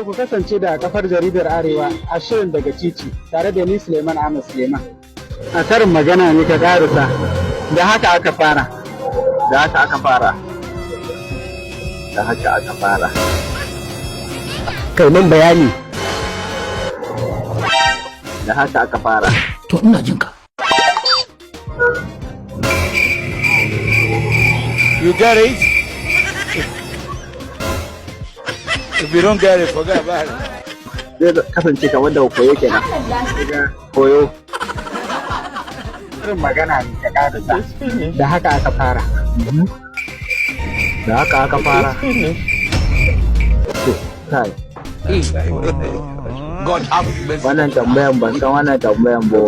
Ku kasance da kafar jaridar Arewa a shirin Daga Titi tare da ni, Suleiman Ahmad Suleiman. A karin magana ne, ka karisa. Da haka aka fara. Da haka aka fara. Da haka aka fara. Kai min bayani. Da haka aka fara. To, ina jin ka. You get it? If you don't get it, forget about it. Zai kasance kamar da koyo kenan. Koyo. Karin magana ne, ka karisa. Da haka aka fara. Da haka aka fara. Kai. God have mercy. Wannan tambayan, ban san wannan tambayan ba.